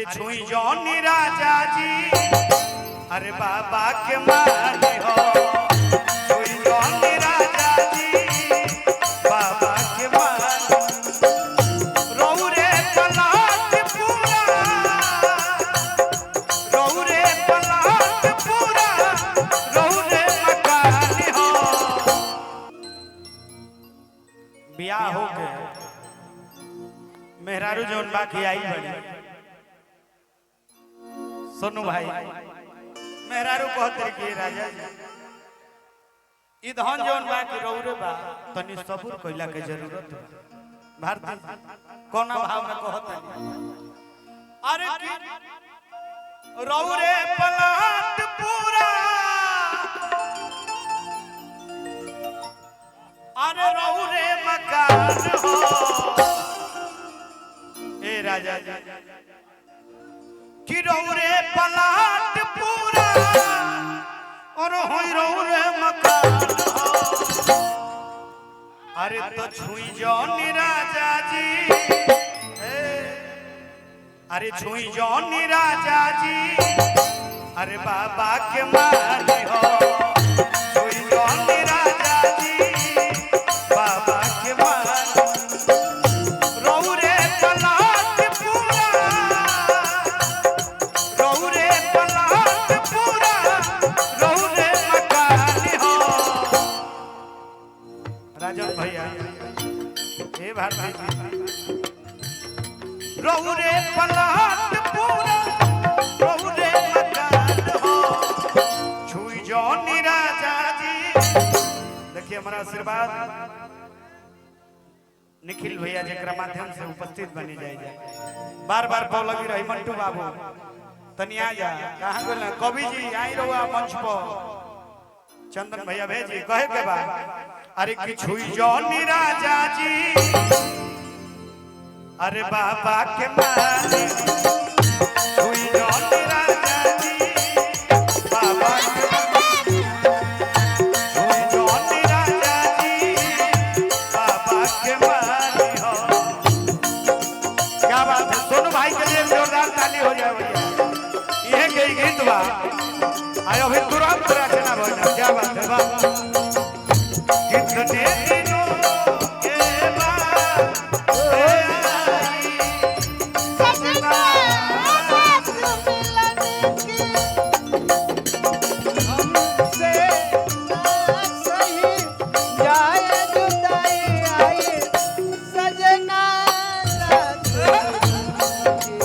अरे छुई जौनी राजा जी, अरे बाबा के मानी हो। छुई जौनी राजा जी, बाबा के मानी। रहु रे पलाट पूरा, रहु रे पलाट पूरा, रहु रे मकान हो। बियाह हो गया, मेहरारू जौन बाकी आई बड़ी। सोनू भाई, मेहरारू कहते कि राजा जी, ई धन जौन बाकी रौरे बा, तनी सबूर कइला के जरूरत बा। भारती कोना भाव में कहत? अरे कि रौरे पलाट पूरा, अरे रौरे मकान हो। ए राजा जी, कि रौरे पलाट पूरा और होई रौरे मकान हो। अरे तो छुई जौनी राजा जी, ए, अरे छुई जौनी राजा जी, अरे बाबा के मानी हो। छुई जौनी राजा जी, बाबा के मानी। रौरे पलाट पूरा, रौरे पलाट पूरा, रौरे मकान हो। राजन भैया, हे भारती जी, रौरे पलाट पूरा, रौरे मकान हो। छुई जौनी राजा जी। देखिए, हमारा आशीर्वाद निखिल भैया जेकरा माध्यम से उपस्थित बनी जाए जाए। बार बार पाव लगी रही। मंटू बाबू, तनी आ जा। कहाँ गेल कवि जी? आई रहुआ मंच पर। चंदन भैया भेजी। कहे के बा, अरे कि छुई जौनी राजा जी, अरे बाबा के मानी। छुई जौनी राजा जी, बाबा के मानी। छुई जौनी राजा जी, बाबा के मानी हो। क्या बात है! सोनू भाई के लिए जोरदार ताली हो जाए भैया। ये के गीत बा आयो, अभी तुरंत रचना भइल। क्या बात है, वाह! कितने दिनों के बाद आई सजना रात मिलन की हमसे ना सही जाए जुदाई आई, सजना रात की।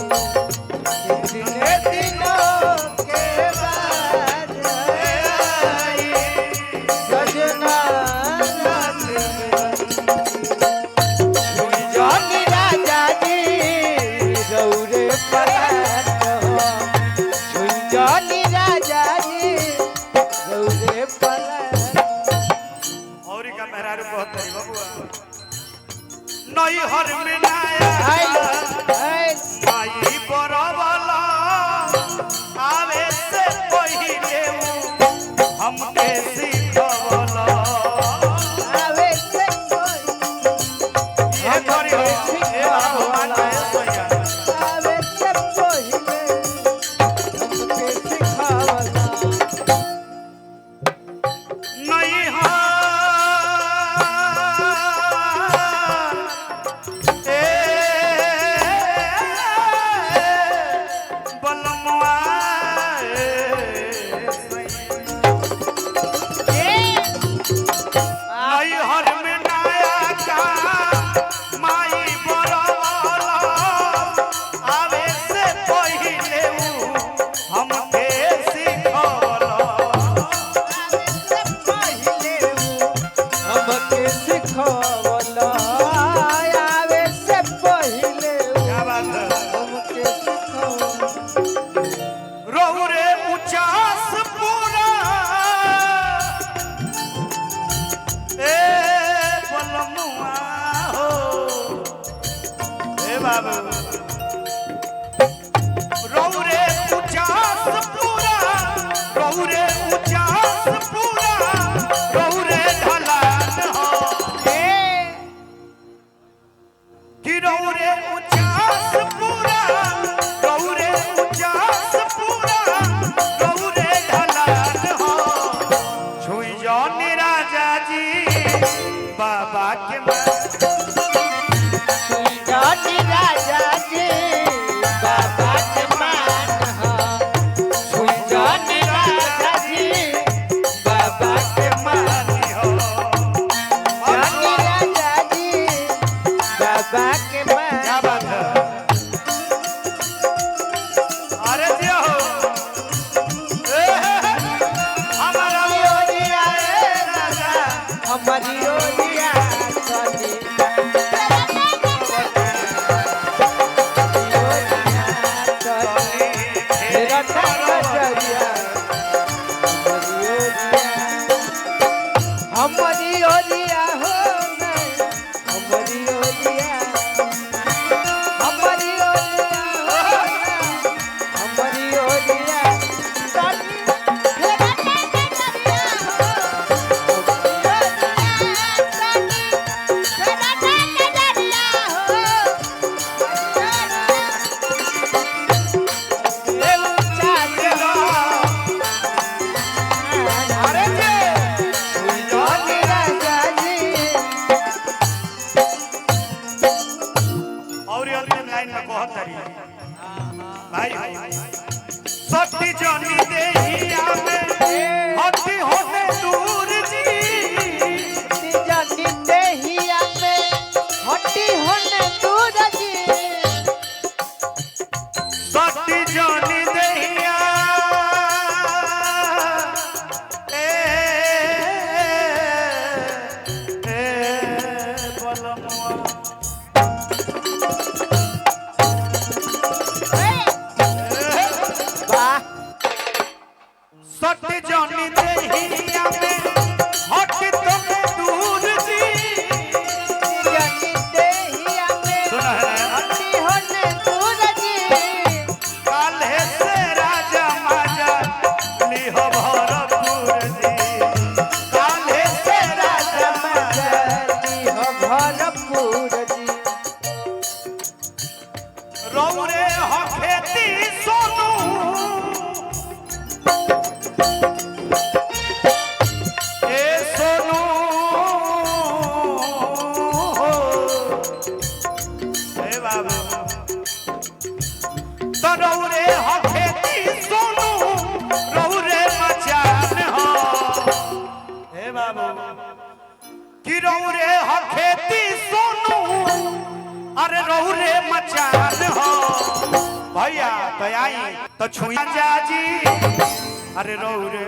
कितने दिनों के बाद आई, सजना रात मिलन की। जौनी राजा जी, रौरे पलाट हो। छुई जौनी राजा जी, रौरे पलाट। और का मेहरारू बहुत तरी बबुआ नई हर में नाया आई आई माई बरवला, आवे से पहिले उ हमके सिखवला। आवे से कोई ये करी हो, ए बाबू, माना ए सैया। आवे से पहिले हमके सिखावला। नहीं हार ए बलमुआ ए सैया। नहीं हर में नया का माई बरवला, आवे से पहिले उ हमके सिखवला। आवे से पहिले हमके सिखावला। आवे से पहिले क्या बात है! हमके सिखावला। रहु रे उचास पूरा, ए बलमुआ हो, ए बाबा, रहु रे उचास पूरा, रहु रे उचास पूरा, रहु रे ढलान हो। ए कि रहु रे उचास पूरा, रहु रे बाबा के मान। जानी राजा जी बाबा के मान हो। जानी राजा जी बाबा के मान। मानी हो। जानी राजा जी बाबा के मान। क्या बात है? अरे जी हो। ए, हमारा ओरिया ए राजा। हमारी ओरिया चली। मेरा नजरिया हमारी ओरिया हो नहीं, हमारी ओरिया, हमारी ओरिया हो नहीं, हमारी ओरिया चली। ए ऊंचा अरे जी। जानी राजा जी। और अंतिम लाइन में कहत तारी भाई सती जनी देहिया में हटी होने दूर जी। जानी देहिया में हटी होने दूर जी। सती जनी देहिया ए ए बलमुआ। वाह सत जनी देहिया में हट तुम दूर जी। जानी देहिया में सुना है ना? हटी होने दूर जी। काल्हे से राजा माजा लिहो भरपूर जी। काल्हे से राजा माजा जानी हो भरपूर जी। रौरे हो खेती सोनू ए सोनू हो। ए बाबा तो रौरे हो खेती सोनू रौरे मचान हो। ए बाबा कि रौरे हो खेती सोनू अरे रौरे मचान हो। भैया तो आई तो छुई जाजी अरे रौरे।